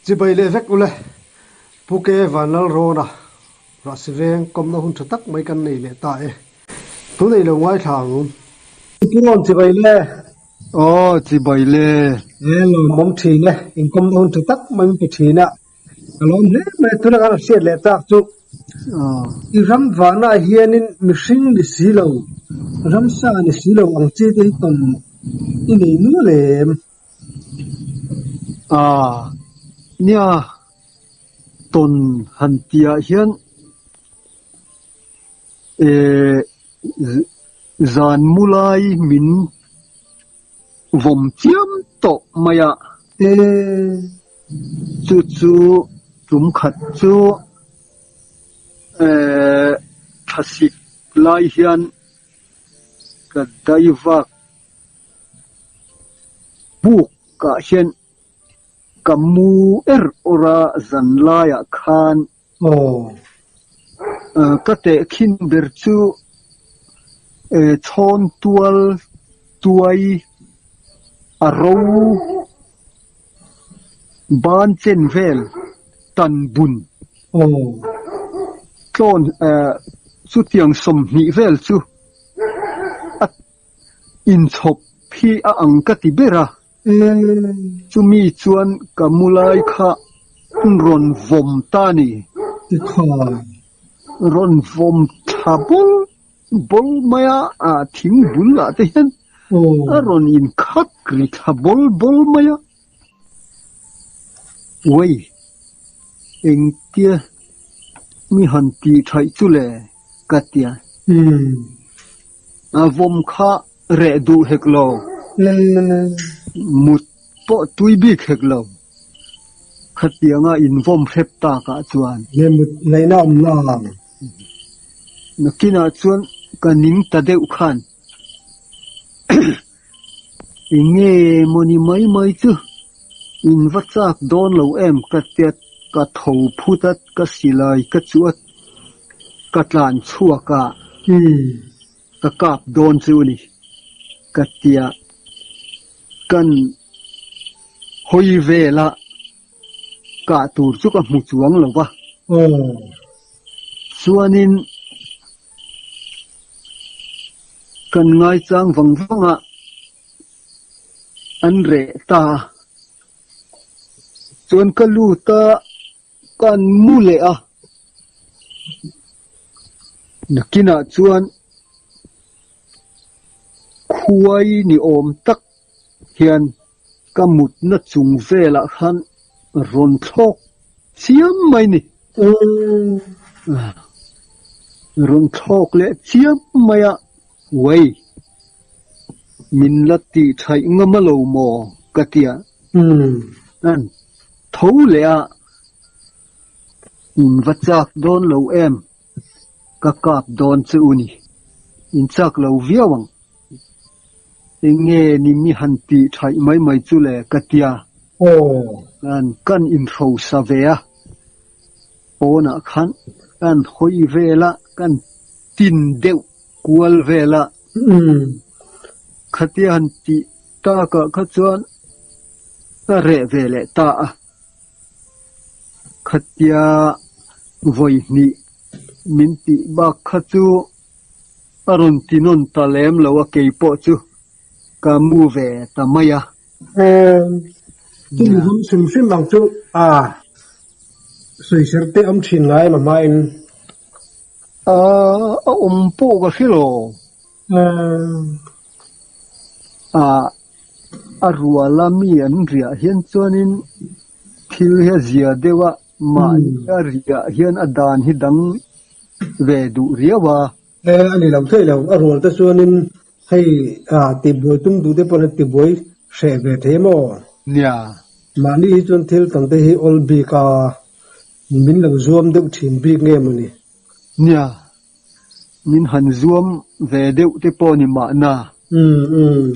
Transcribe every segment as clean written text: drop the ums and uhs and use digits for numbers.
Chibai leh vek ule, Pu Ke Vanlalrawna Rahsi veng kawmna hun tha tak mai kan nei leh ta e. Tunei lo ngaithla ang. Pu Rawn chibai le. Aw chibai le. E lawmawm thin e, inkawmna hun tha tak mai min pe thin a. Ka lawm hle mai a, tuna kan han hriat leh tak chu i ram vahnaah hianin mihring ni si lo, ramsa ni si lo ang chi te hi tawn i nei nual em? Aa, nia, tawn han tihah hian eh zan mu lai min vawm chiam tawh mai a. Chu chu tum khat chu eh thlasik lai hian ka daivak buk ah hian ka mu er awr a zan laiah khan Ka tehkhin ber chu chhawn tual tuai a ro ban chen vel tan bun tlawn chutiang 20 vel chu a inchhawp hi a ang ka ti ber a. Chumi chuan ka mu lai kha rawn vawm ta a ni. Rawn vawm thla bawl bawl mai a, a thing bul ah te hian a rawn inkhak ri thla bawl bawl mai a. Uai, engtia mi han tih thaih chu le ka ti a. A vawm kha Reh duh hek lo. Mut pawh tui bik hek lo. Khatianga invawm hrep takah chuan. He mut ngaihna awm lo ang. Nakinah chuan ka ning ta deuh khan enge mawni mai mai chu in va chak dawn lo em ka tia ka tho phut a, ka silai ka chuh a, ka tlan chhuak a. Ka kap dawn chu ni ka tia kan hawi vela kah tur chu ka hmu chuang lo va. Chuanin kan ngaichang vang vang a, an reh ta a. Chuan ka lut a. Kan mu leh a, nakinah chuan khuai ni awm tak hian ka mutna chung velah khan rawn thlawk chiam mai ni. Rawn thlawk leh chiam mai a, uai, min la tih thaih ngam a lo maw ka ti a. Tho leh a, in va chak dawn lo em? Ka kap dawn che u ni. In chak lo viau ang. Enge ni mi han tih thaih mai mai chu le ka tia. Kan kan inhrosa ve a, pawnah khan kan hawi vel a, kan tin deuh kual vel a. Khatia han tih Takah kha chuan a reh ve leh ta a, khatia vawi hnih min tih bak kha chu a rawn ti nawn ta lem lo a, kei pawh chu ka mu ve ta mai a. Chumi ram hrim hrim ang chu a sawiser te awm thin ngai em a hmain? A awm pawh ka hre lo. A ruala mi an riah hian chuanin thil hi a zia deuh a, mahni a riah hian a dan hi dang ve duh riau a. E, a ni lo thei lo. A rual te chuanin hei tibuai tum duh te pawhin a tibuai hreh ve thei maw? Nia. Mahni hi chuan thil tam te hi awl bik a, min lo zuam deuh thin bik nge mawni? Nia. Min han zuam ve deuh te pawh ni mahna. Umm umm.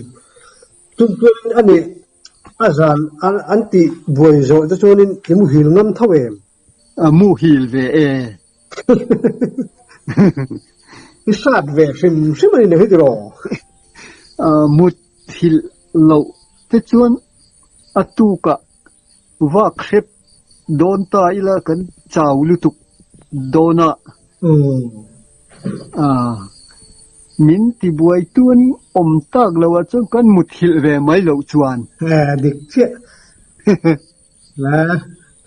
Chung chuanin a nih a zan an tih buai zawh te chuanin i muhil ngam tho em? A muhil ve e. I hrat ve hrim hrim a ni lo hi tiraw? A muthilh loh te chuan a tukah vak hrep. dawn ta ila kan chau lutuk dawn a. Min tibuaitu an awm tak lo ah chuan kan muthilh ve mai loh chuan. Dik chiah. La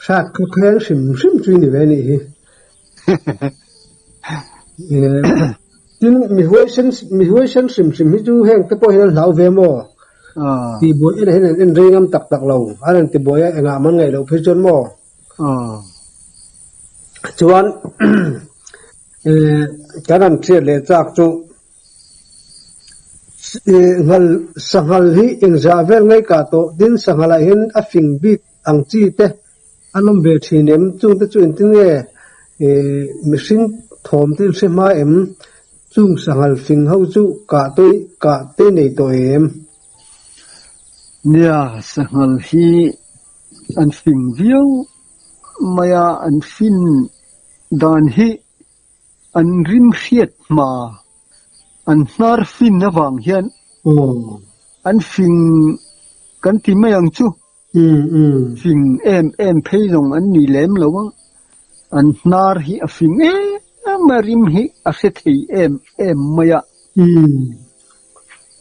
hrat khawkheng hrim hrim chu i ni ve a nih hi. Tin, mi huaisen mi huaisen hrim hrim hi chu heng te pawh hian an hlau ve maw? Tihbuai en ah hian an en rei ngam tak tak lo. An rawn tibuai a, engah man ngaih loh phei chuan maw? Chuan kan han hriat leh chak chu Nghal sanghal hi engzah vel ngaihkah tawh tin sanghalah hian a fing bik ang chi te an awm ve thin em? Chung te chu engtin nge mihring thawm te in hre hma em? Chung sanghal fing ho chu kah te kah te nei tawh em? Nia, sanghal hi an fing viau mai a, an fin dan hi An rim hriat hma, an hnar fin avang hian an fing kan ti mai ang chu. Fing em em phei zawng an ni lem lo a, an hnar hi a fing em a, rim hi a hre thei em em mai a.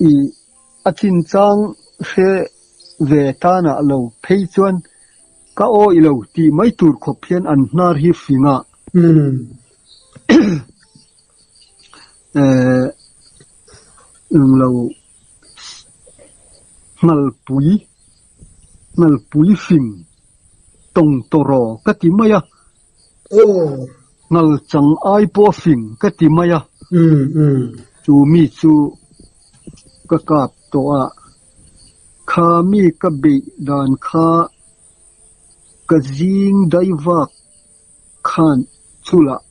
I a chinchang hre ve tanah lo phei chuan Ka awih lo tih mai tur khawp hian an hnar hi fing a. Englo nghalpui, nghalpui fing tawng tawraw ka ti mai a. Nghal chang ai pawh fing ka ti mai a. Chu mi chu ka kap tawh a. Kha mi ka beih dan kha ka zing daivak khan chulah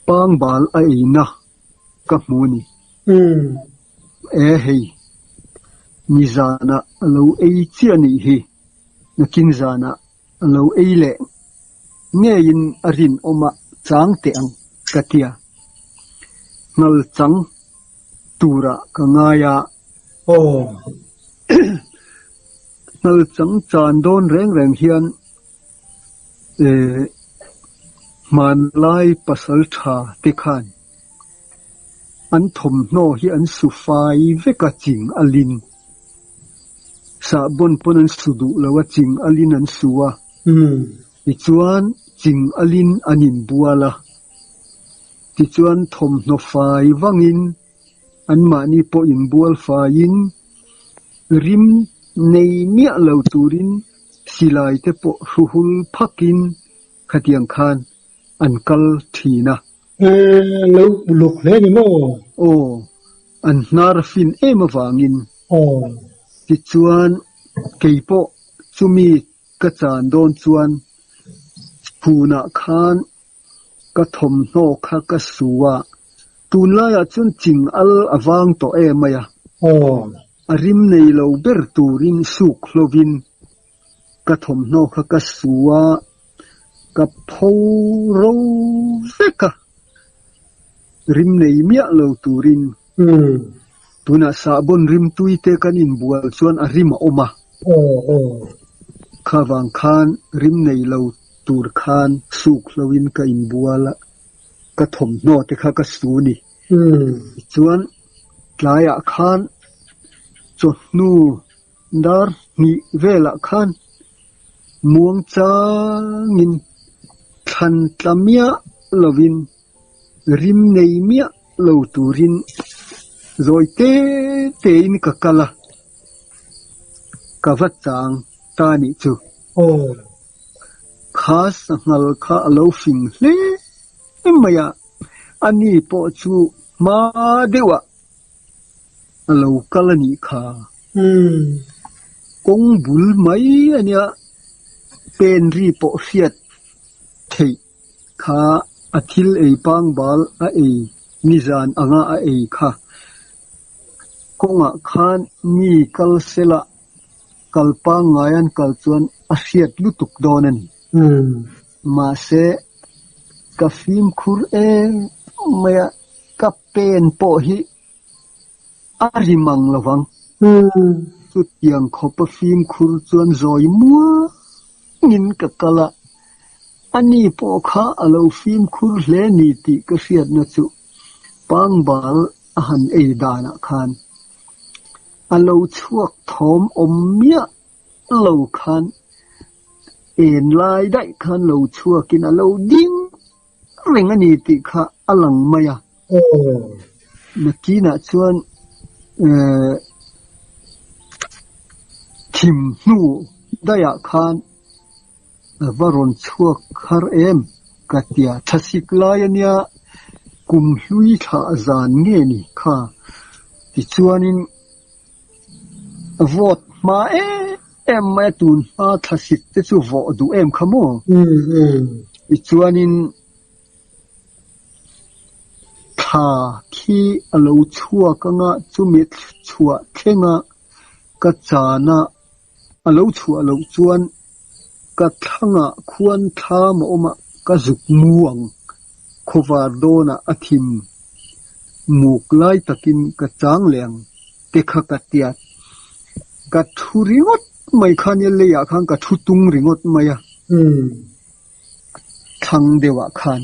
pangbal a eina ka hmu a ni. E hei, nizanah a lo ei chiah nih hi, nakin zanah a lo ei leh ngeiin a rinawm a chang teh ang ka tia. Nghal chang turah ka ngai a. Aw. Nghal chang chan dawn reng reng hian hmanlai pasal tha te khan an thawmhnaw hi an su fai vek a ching a lin. Sahbawn pawn an su duh lo a ching a lin an su a. Tichuan ching a lin an inbual a. Tichuan thawmhnaw fai vangin anmahni pawh inbual faiin rim nei miah lo turin silai te pawh hruhul phakin khatiang khan an kal thin a. Lo uluk hle ni maw? Aw, an hnar a fin em avangin. Aw. Tichuan kei pawh chumi ka chan dawn chuan chhunah khan Ka thawmhnaw kha ka su a, tunlaiah chuan ching al a vang tawh em mai a. Aw. A rim nei lo ber turin suk hlovin ka thawmhnaw kha ka su a, ka pho ro vek a, rim nei miah lo turin. Tunah sahbawn rimtui te kan inbual chuan a rim a awm a. Aw aw. Kha vang khan rim nei lo tur khan suk hloin ka inbual a, ka thawmhnaw te kha ka su ni. Tichuan tlaiah khan chawhnu dar hnih velah khan muang changin thlan tla miah lovin Rim nei miah lo turin zawi te tein ka kal a, ka va chang ta nih chu. Aw. Kha sanghal kha a lo fing hle mai a, ani pawh chu hma deuhah a lo kal a nih kha. Kawng bul mai a nia, pen ri pawh hriat theih. Kha a thil ei pangbal a ei nizan anga a ei kha. Kawngah khan mi kal sela kal pangngai an kal chuan a hriat lutuk dawn a ni. Mahse, ka fimkhur em mai a, ka pen pawh hi a ri mang lovang. Chutiang khawpa fimkhur chuan zawi muangin ka kal a, ani pawh kha a lo fimkhur hle ni tih ka hriatna chu pangbal a han ei danah khan a lo chhuak thawm awm miah lo khan en lai daih khan lo chhuakin a lo ding reng a ni tih kha a lang mai a. Nakinah chuan thim hnu daihah khan a va rawn chhuak har em ka tia. Thlasik lai a nia kum hlui thlah zan nge ni kha tichuanin Vawt hma em em mai a, tun hma thlasik te chu vawh duh em kha maw? Tichuanin thla khi a lo chhuak anga chumi chhuah thlenga ka chana a lo chhuah loh chuan ka thlangah khuan thlam a awm a, ka zuk mu ang. Khawvar dawnah a thim muk lai takin ka chang leh ang te kha ka tiat. Ka thu ringawt mai kha nia leiah khan ka thu tung ringawt mai a, thlang deuhah khan.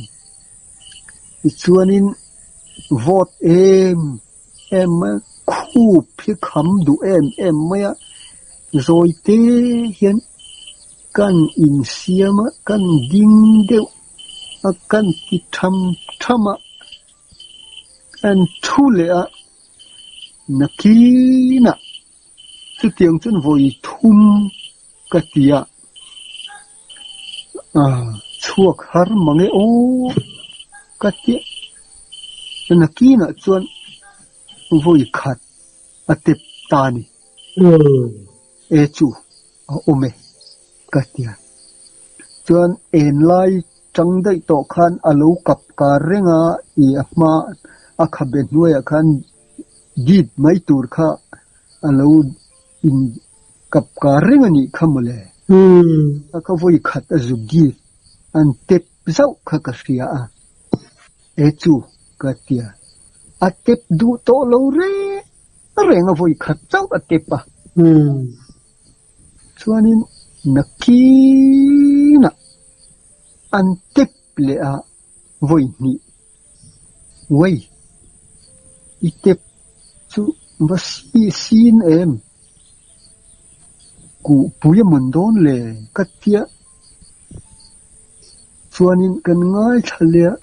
Tichuanin vawt em em mai a, khup hi kham duh em em mai a, zawi te hian kan insiam a, kan ding deuh a, kan ti tham tham a, kan thu leh a, nakinah chutiang chuan vawi thum ka ti a, chhuak har mang e aw ka ti a, nakinah chuan vawi khat a tep ta a ni. E chu a awm e ka ti a. Chuan en lai tang daih tawh khan a lo kap kar reng a, i a hma a khabe hnuaiah khan dip mai tur kha a lo in kap kar reng a nih kha mawle. A kha vawi khat a zuk dip an tep zauh kha ka hria a, e chu ka ti a. A tep duh tawh lo reng reng a vawi khat chauh a tep a. Chuanin nakinah an tep leh a vawi hnih. Uai, i tep chu va si sin em? Kuhpui a mawn dawn le ka tia. Chuanin kan ngaithla leh a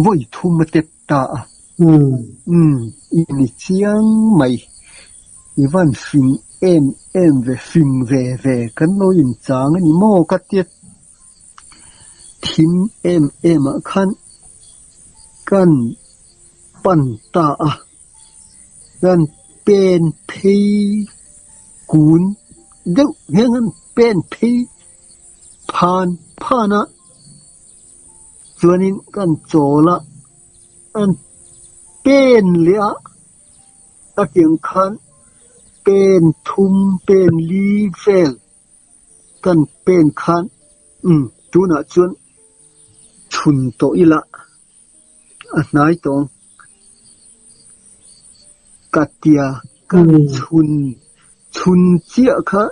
vawi thum a tep ta a. Umm, i ni chiang mai. I van fing em em ve, fing ve ve kan lo inchang a ni maw ka tia thim em em ah khan kan pan ta a, kan pen phei kun deuh hian kan pen phei phan phan a. Chuanin kan chawl a, kan pen leh a, ka tiang khan pen thum pen li vel kan pen khan umm tunah chuan chhun tawh ila a hnai tawh ang ka tia kan chhun chhun chiah kha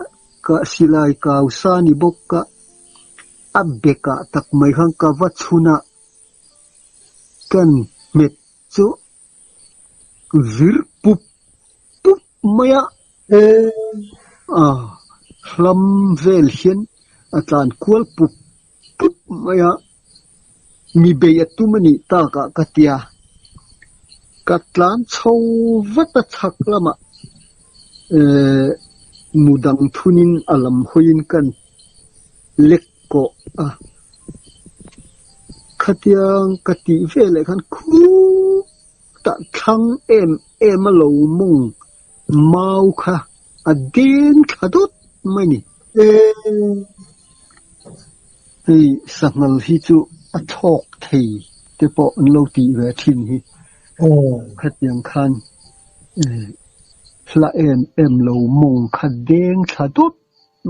ka silai kau sa ni bawk a. A bekah tak mai khan ka va chhun a, kan hmet chu vir pup pup mai a, a hlam vel hian a tlan kual pup pup mai a, mi bei a tum a nih takah ka ti a, ka tlan chho vat a chhak lamah eh mu dang thunin a lam hawiin kan lek kawh a, khatiang ka tih veleh khan khutah thlang em em a lo mawng mau kha a deng thla dawt mai ni. Hei sanghal hi chu a thlawk thei te pawh an lo tih ve thin hi khatiang khan hla em em lo mawng kha deng thla dawt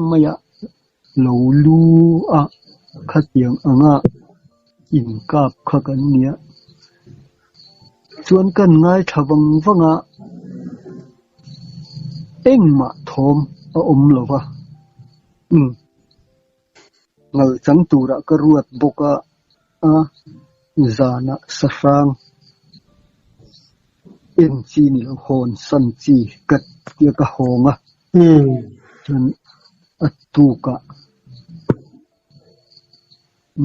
mai a lo lu a, khatiang anga inkap kha kan nia. Chuan kan ngaithla vang vang a, Engmah thawm a awm lo va. Umm. Ngal chang turah ka ruat bawk a, a zanah sahrang en chi ni lo hawn san chi ka tia ka hawng a. Chuan a tukah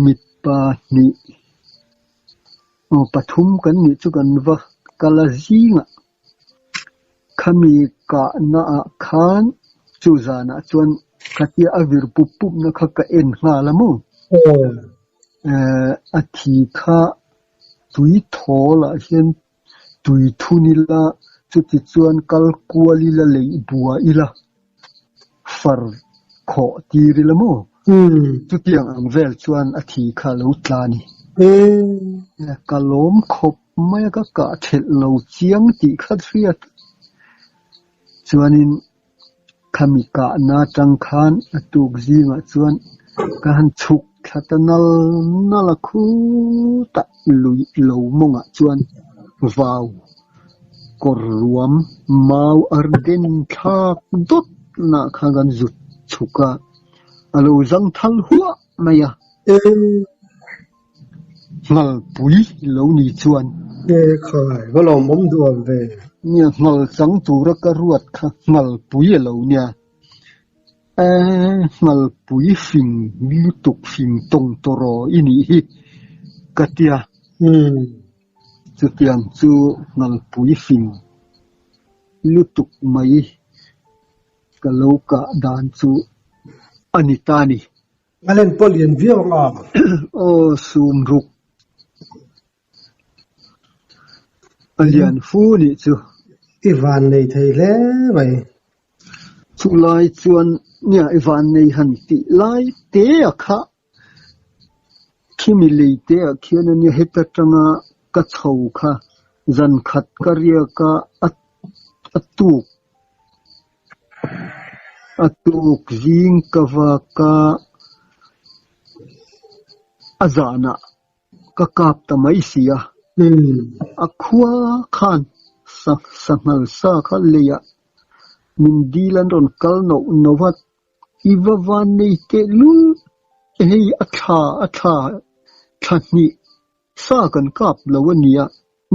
mipa hnih aw pathum kan nih chu kan va kal a zingah. Khami kahna ah khan chu zanah chuan khatia a vir pup pup na kha ka en nghal a maw? A thi kha tui thawl ah hian tui thun ila chuti chuan kal kual ila leih bua ila far khawh tir ila maw? Chutiang ang vel chuan a thi kha a lo tla a ni. Ka lawm khawp mai a, ka kah thelh lo chiang tih kha hriat. Chuanin khami kahna atang khan a tuk zingah chuan ka han chhuk thla ta nal nal a, khutah lui lo mawngah chuan vau kawr ruam mau arden thlak dawt nah khan kan zut chhuk a, a lo zang thal huah mai a. Nghalpui lo ni chuan. E khai, va lawmawm duh ang ve. Nia, nghal chang tura ka ruat kha nghalpui a lo nia. E, nghalpui fing lutuk fing tawng tawraw i nih hi, ka tia. Chutiang chu nghalpui fing lutuk mai ka lo kah dan chu a ni ta ni. A len pawh lian viau ang a. Aw sum ruk. A lian fu nih chu. I van nei thei hle mai. Chulai chuan nia i van nei han tih lai te a kha. Khimi lei te ah khian ania heta tanga ka chho kha zan khat ka riak a a tuk. A tuk zing ka vak a, a zanah ka kap ta mai si a. A khua khan sanghal sa kha leiah min dil an rawn kal noh noh a, i va van nei teh lul hei a thla a thla thla hnih Sa kan kap lo a nia,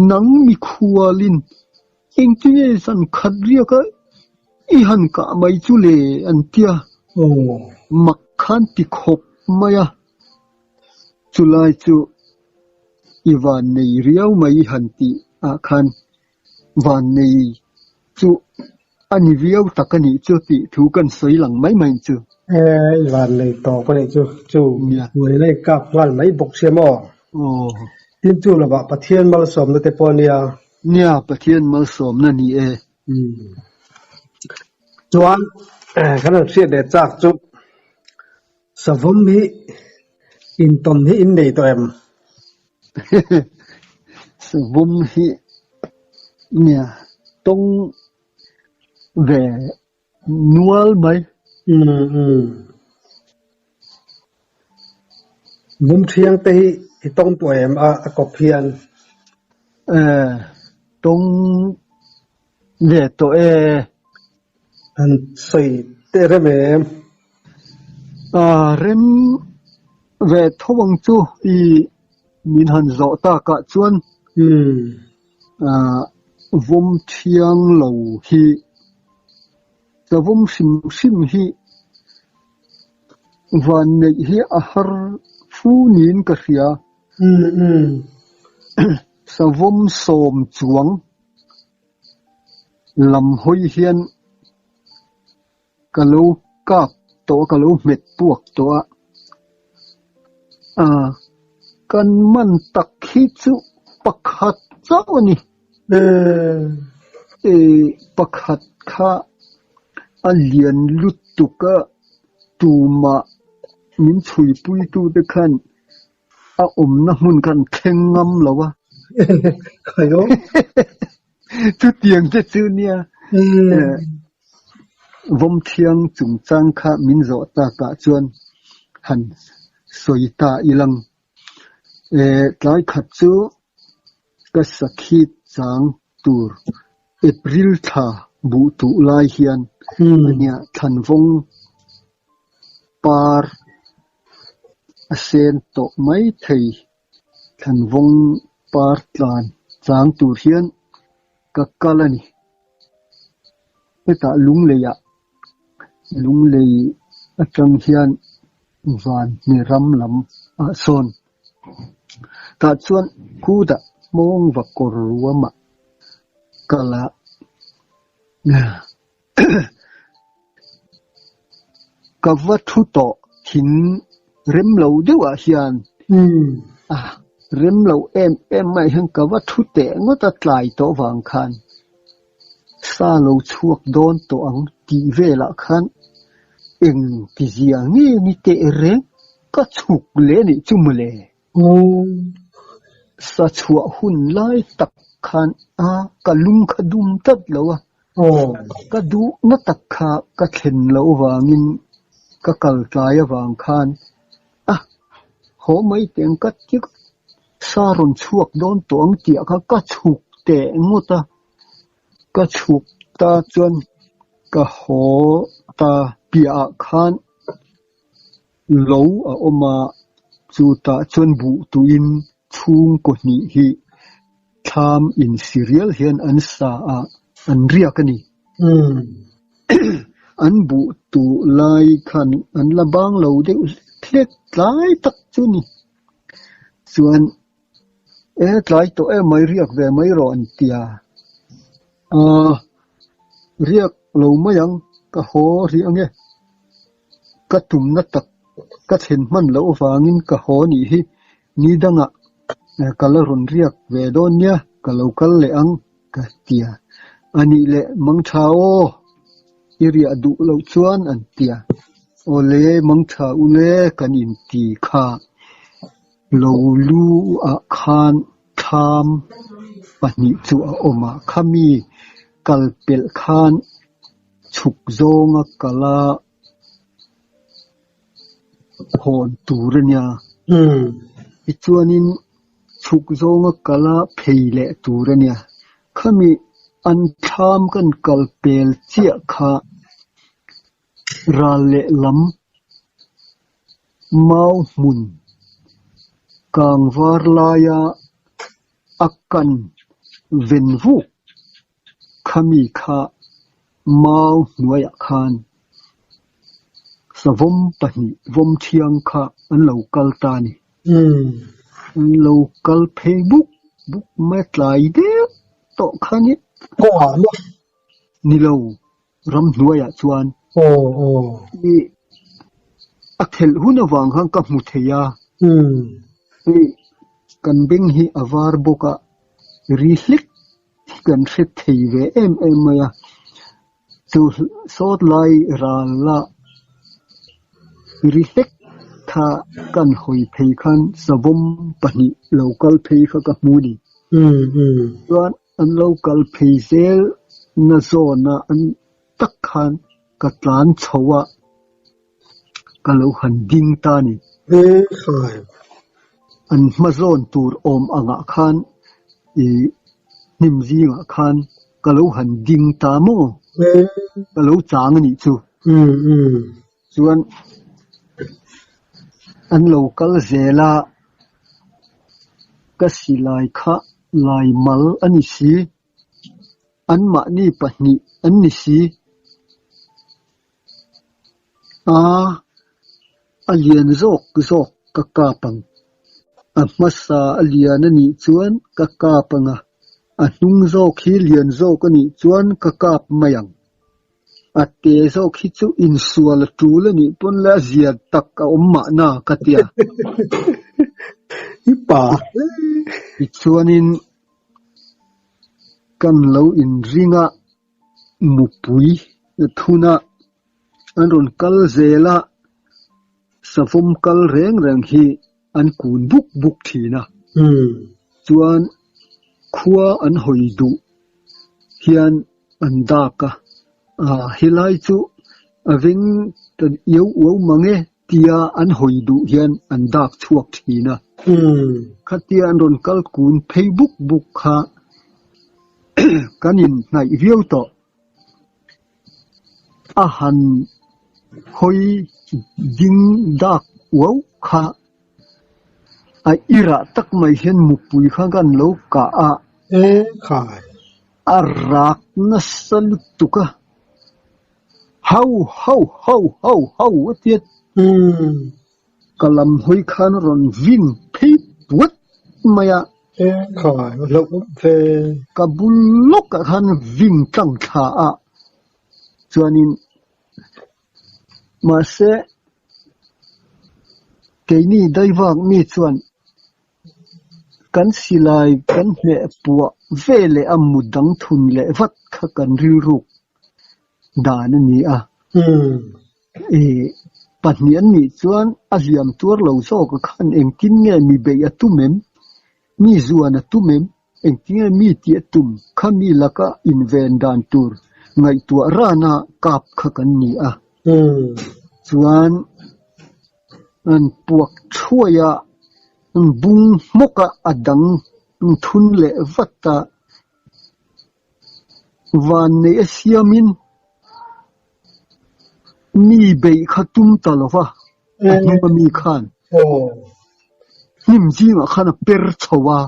nang mikhualin engtinge zan khat riaka i han kah mai chu le an tia. Mak khan ti khawp mai a, chulai chu i van nei riau mai han tih ah khan van nei chu a ni viau tak a nih chu tih thu kan sawi lang mai mai chu. E, i van nei tawk a nih chu, chu hnuai lei kap nghal mai bawk sia maw? Aw. Tin chu lovah Pathian malsawmna te pawh a nia. Nia, Pathian malsawmna ni e. Chuan kan han hriat leh chak chu savawm hi intawn hi in nei tawh em? Savawm hi nia tawng ve nual mai. Vawm thiang te hi i tawng tawh em a kawp hian? E, tawng ve tawh e. Han sawi teh rem em? A rem ve tho ang chu i min han zawh takah chuan vawm thiang lo hi ka vawm hrim hrim hi van neih hi a har fu niin ka hria. Savawm sawm chuang lam hawi hian ka lo kap tawh a, ka lo hmet puak tawh a. Aa, kan man tak hi chu pakhat chauh a ni. E, pakhat kha a lian lutuk a, tumah min chhuipuitute khan a awmna hmun khan thleng ngam lo a. Chutiang te chu nia Vawmthiang chungchang kha min zawh takah chuan han sawi ta ilang. Tlai khat chu ka sakhi chang tur April thla buh tuh lai hian. Ania thlanvawng par a sen tawh mai thei. Thlanvawng par tlan chang tur hian ka kal a ni. Hetah Lungleiah Lunglei atang hian Vanhne ram lam ah sawn tah chuan Kuda hmawngva kawr ruamah kal a ka va thu tawh thing rem lo deuh ah hian rem lo em em mai hian ka va thu teh ngawt a tlai tawh vang khan. Sa lo chhuak dawn tawh ang tih velah khan eng ti zia nge ni teh reng ka chhuk leh anih chu mawle. Sa chhuah hun lai tak khan a ka lung kha dum tlat lo a, ka duhna tak kha ka thlen loh vangin ka kal tlai avang khan a haw mai teh ang ka ti Sa rawn chhuak dawn tawh ang tih kha ka chhuk teh ngawt a, ka chhuk ta chuan ka haw ta piahah khan lo a awm a, chutah chuan buh tuin chhungkaw hnih hi thlam insi rial hian an sa a, an riak a ni. An buh tuh lai khan an la bang lo deuh hlek tlai tak chu ni. Chuan e tlai tawh em mai riak ve mai rawh an ti a, aaa riak lo mai ang ka haw rih ange, ka tumna tak ka thlen hman loh avangin ka haw nih hi ni dangah ka la rawn riak ve dawn nia ka lo kal leh ang ka ti a, anih leh mangtha aw i riah duh loh chuan an ti a, awle mangtha ule kan inti kha lo lu ah khan thlam pahnih chu a awm a, khami kal pelh khan chhuk zawnga kal a hawn tur a nia. Tichuanin chhuk zawnga kal a phei leh tur a nia. Khami an thlam kan kal pel chiah kha ral leh lam mau hmun kang var laia a kan ven vuk Khami kha mau hnuaiah khan savawm pahnih vawm thiang kha an lo kal ta a ni. An lo kal phei buk buk mai tlai deuh tawh kha ni. Kawngah maw? Ni lo, ramhnuaiah chuan. Aw aw. I a thelh hun avang khan ka hmu thei a. Hei kan beng hi a var bawk a, ri hlek hi kan hre thei ve em em mai a, chu sawt lai ral la ri hlek kha kan hawi phei khan savawm pahnih lo kal phei kha ka hmu ni. Chuan an lo kal phei zel na zawna an tak khan ka tlan chho a, ka lo han ding ta ni. An hma zawn tur awm angah khan i hnim zingah khan ka lo han ding ta maw? Ka lo chang a nih chu. Chuan an lo kal zel a, ka silai kha lai mal a ni si. Anmahni pahnih an ni si. A, a lian zawk zawk ka kap ang. A hmasa a lian a nih chuan ka kap ang a, a hnung zawk hi lian zawk a nih chuan ka kap mai ang. A te zawk hi chu insual a tul a nih pawn la zia tak a awm mahna ka tia. I pa. Tichuanin kan lo inring a. Mupui thuna an rawn kal zel a, savawm kal reng reng hi an kun buk buk thin a. Chuan khua an hawi duh hian an dak a, helai chu a veng ta iau uau mang e tia an hawi duh hian an dak chhuak thin a. Khatia an rawn kal kun phei buk buk kha kan inhnaih viau tawh. A han hawi ding dak uau kha a irah tak mai hian mupui kha kan lo kah a. E khai. A rak nasa lutuk a. Hau hau hau hau hau a ti a. Ka lam hawi khan rawn vin phei puat mai a. E khai, a hlauh awm ve. Ka bul lawkah khan vin tlang thla a. Chuanin mahse keini daivak mi chuan kan silai kan hneh puah ve leh a mu dang thun leh vat kha kan rilruk dan a ni a. Pahnih an nih chuan a hliam tuar lo zawk a khan engtin nge mi beih a tum em? Mi zuan a tum em? Engtin nge mi tih a tum kha mi laka inven dan tur ngaihtuah rana kap kha kan ni a. Chuan an puak thuai a, an bung hmawk a, a dang an thun leh vat a. Van neih a siamin mi beih kha tum ta lo va, a hnung a mi khan hnim zingah khan a per chho a,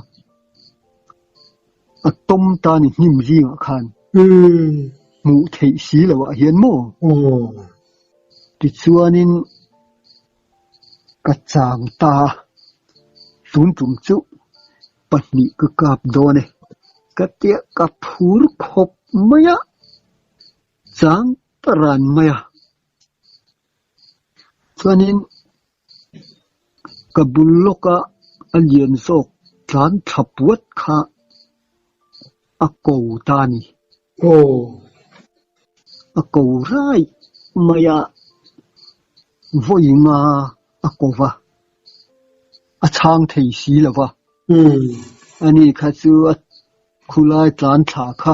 a tawm ta a ni hnim zingah khan hmuh theih si lo ah hian maw? Tichuanin ka chang ta a, tun tum chu pahnih ka kap dawn e. Ka tia ka phur khawp mai a, chang ta ran mai a. Chuanin ka bul lawka a lian zawk tlan thla puat kha a ko ta a ni. A ko raih mai a, vawi nga a ko va, a chhang thei si lo va. Ani kha chu a khulai tlan thla kha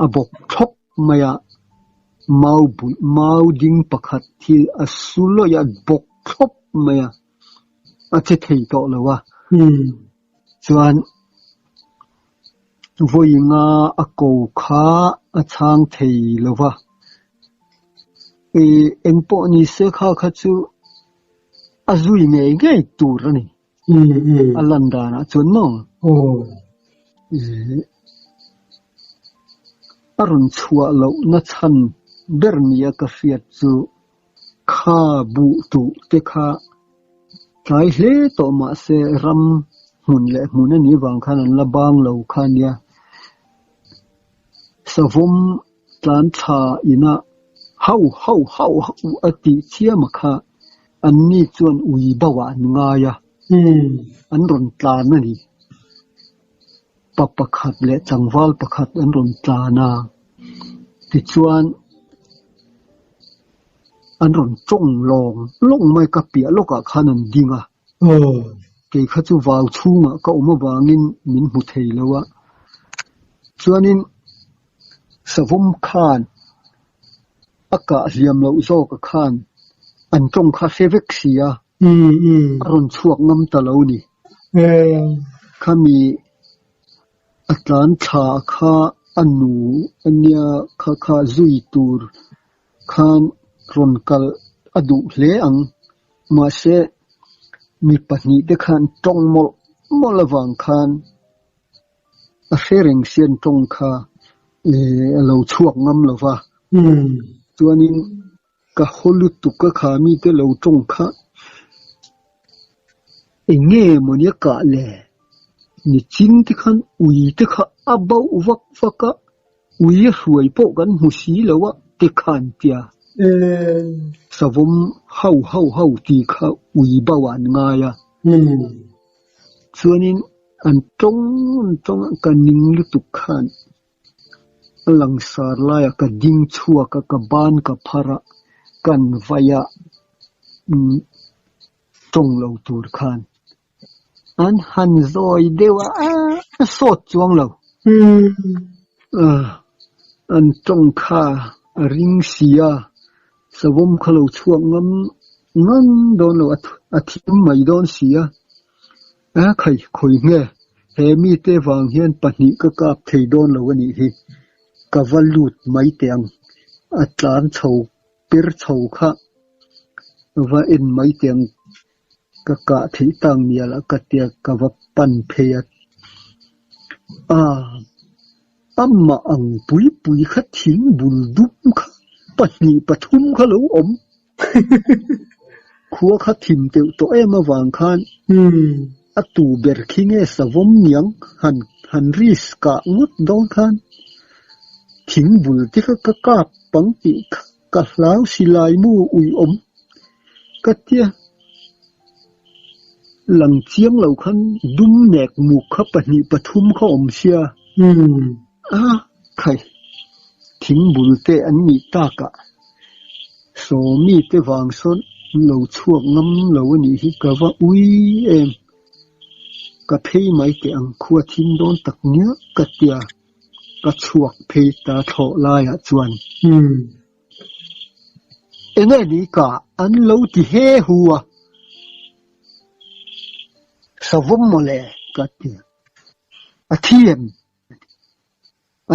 a bawk thlawp mai a, mau bul mau ding pakhat hi a su lawih a bawk thlawp mai a, a che thei tawh lo a. Chuan vawi nga a ko kha a chhang thei lo va, eng pawh ni se kha kha chu a zui ngei ngei tur a ni. A lan danah chuan maw? A rawn chhuah lohna chhan ber nia ka hriat chu kha buh tuh te kha tlai hle tawh mahse ram hmun leh hmun a nih vang khan an la bang lo kha a nia. Savawm tlan thla ina hau hau hau hau a tih chiam a kha anni chuan ui bauah an ngai a, an rawn tlan a ni. Pa pakhat leh tlangval pakhat an rawn tlan a, tichuan an rawn tawng lawng lawng mai ka piah lawkah khan an ding a. Kei kha chu vau chhungah ka awm avangin min hmu thei lo a, chuanin savawm khan a kah hliam loh zawka khan an tawng kha hre vek si a, a rawn chhuak ngam ta lo ni. Khami a tlan thla kha a nu a nia kha kha zui tur khan rawn kal a duh hle ang. Mahse, mi pahnih te khan tawng mawlh mawlh avang khan a hre reng sian tawng kha a lo chhuak ngam lo va. Chuanin ka haw lutuk a kha mite lo tawng kha eng nge mawni a kah le? Nichin te khan ui te kha a bauh vak vak a, Ui a hruai pawh kan hmu si lo a ti khan tia. Savawm hau hau hau ti kha ui bauh ah an ngai a. Chuanin an tawng an tawng a, ka ning lutuk khan a langsar laiah ka ding chhuak a, ka ban ka phar a, kan vai a tawng lo tur khan. An han zawi deuh a, a sawt chuang lo. An tawng kha a ring si a, savawm kha lo chhuak ngam ngam dawn lo, a thim mai dawn si a. A khai khawi nge, he mite vang hian pahnih ka kap thei dawn lo a nih hi, ka va lut mai teh ang. A tlan chho per chho kha va en mai teh ang ka kah theih tak mial a ka tia ka va pan phei a. Aa amah ang pui pui kha thing bul dum kha pahnih pathum kha lo awm. Khua kha thim teuh tawh em avang khan a tu ber khi nge savawm niang han han risk kah ngawt dawn khan thing bul te kha ka kap pang tih kha ka hlau si lai mu uiawm ka tia lang chiang lo khan dum nek muk kha pahnih pathum kha awm sia a khai thing bul te an nih takah Sawmi te vang sawn lo chhuak ngam lo a nih hi ka va ui em. Ka phei mai teh ang khua thim dawn tak nia ka tia ka chhuak phei ta thlawh laiah chuan. Enge ni ka an lo ti he hu a. Savawm mawle ka ti. A thi em?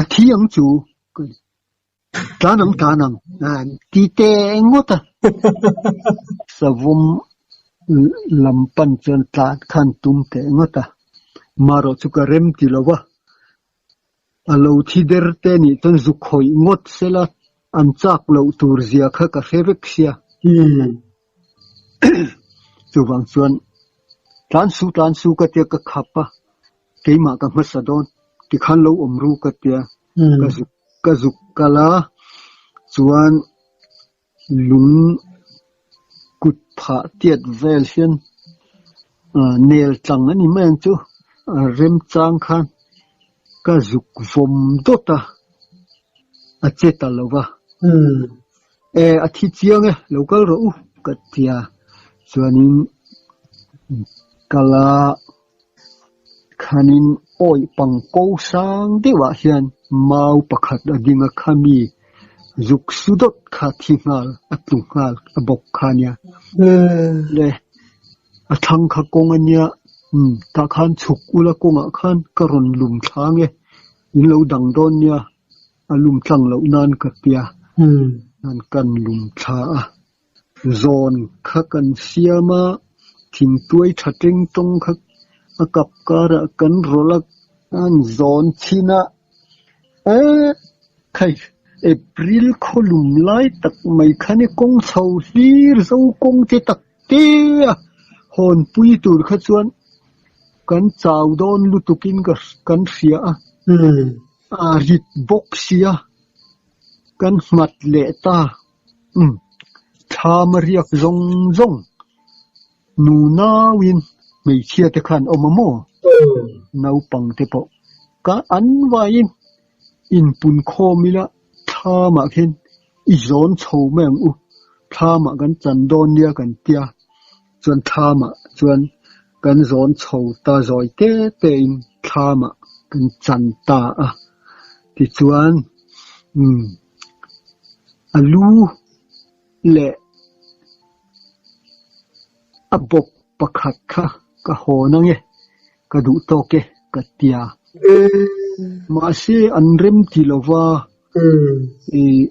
A thi ang chu ka ti. Tlan ang tlan ang ti teh ngawt a. Savawm lam pan chuan tlan khan tum teh ngawt a. Marawh chu ka rem ti lo va. A lo thi der te nih chuan zuk khawih ngawt sela an chak loh tur zia kha ka hre vek sia. Chuvang chuan tlan su tlan su ka tia ka khap a. Keimah ka hmasa dawn tikhan lo awm ru ka tia ka zuk ka zuk kal a chuan lung kut phah tiat vel hian nel tlang a ni mai ang chu a remchang khan ka zuk vawm dawt a a che ta lo va e a thi chiang e lo kal rawh u ka tia chuanin kal a. Khanin awih pang ko sang deuhah hian mau pakhat a ding a, khami zuk su dawt kha thi nghal a tlu nghal a bawk kha nia. Le a thlang kha kawng a nia, umm tah khan chhuk ula kawngah khan ka rawn lum thlang e, in lo dang dawn nia, a lum tlang loh nan ka tia, an kan lum thla a. Zawn kha kan siam a, thingtuai tha teng tawng kha a kap karah kan rawlh a, an zawn chhin a, eh khai April khawlum lai tak mai khan i kawng chho hlir zo kawng te tak te a hawnpui tur kha chuan kan chau dawn lutukin kan hria a, a rit bawk sia kan nghat leh ta. Umm, thlam a riak zawng zawng nu nauin hmeichhia te khan awm a maw? Naupang te pawh ka an vaiin inpun khawm ila thlamah khian i zawn chho mai ang u, thlamah kan chan dawn nia kan tia chuan thlamah chuan kan zawn chho ta zawi te tein thlamah kan chan ta a tichuan umm. A lu leh a bawp pakhat kha ka hawn ange, ka duh tawk e ka ti a. Mahse an rem ti lova ih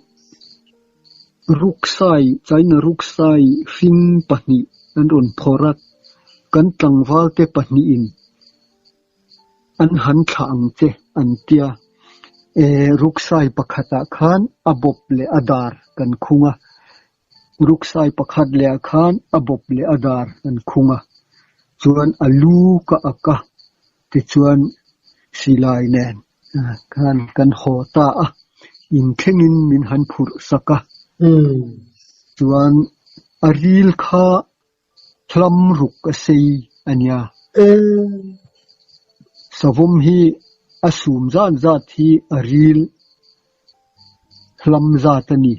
ruksai, China ruksai hring pahnih an rawn phawrh a, kan tlangval te pahnihin An han thlah ang che an tia. E, ruksai pakhatah khan a bawp leh a dar kan khung a, ruksai pakhat lehah khan a bawp leh a dar kan khung a, chuan a lu ka ak a, tichuan silai nen khan kan haw ta a, inthlengin min han phurh sak a, chuan a ril kha Hlam ruk a sei a nia. Savawm hi a sum zat zat hi a ril hlam zat a ni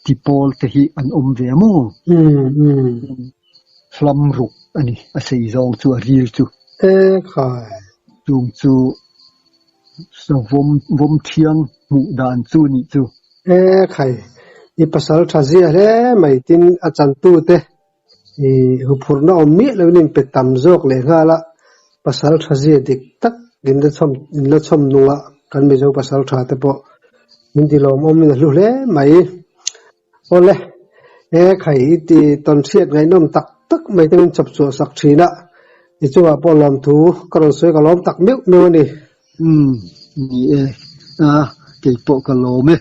ti pawl te hi an awm ve maw? Hlam ruk a ni a sei zawng chu a ril chu. Chung chu savawm vawm thiang hmuh dan chu nih chu. E khai, i pasal tha zia hle mai tin a chantu te i huphurhna awm miah loin in pe tam zawk leh nghal a, pasal tha zia dik tak in la chhawm in la chhawm nung a, kan Mizo pasal tha te pawh. Min ti lawmawm in a hlu hle mai. Awle, he khai i ti tawn hriat ngaihnawm tak tak mai te min chawp chhuah sak thin a, i chungah pawh lawmthu ka rawn sawi ka lawm tak meuh meuh a ni. Umm, ni e, a, keipawh ka lawm e.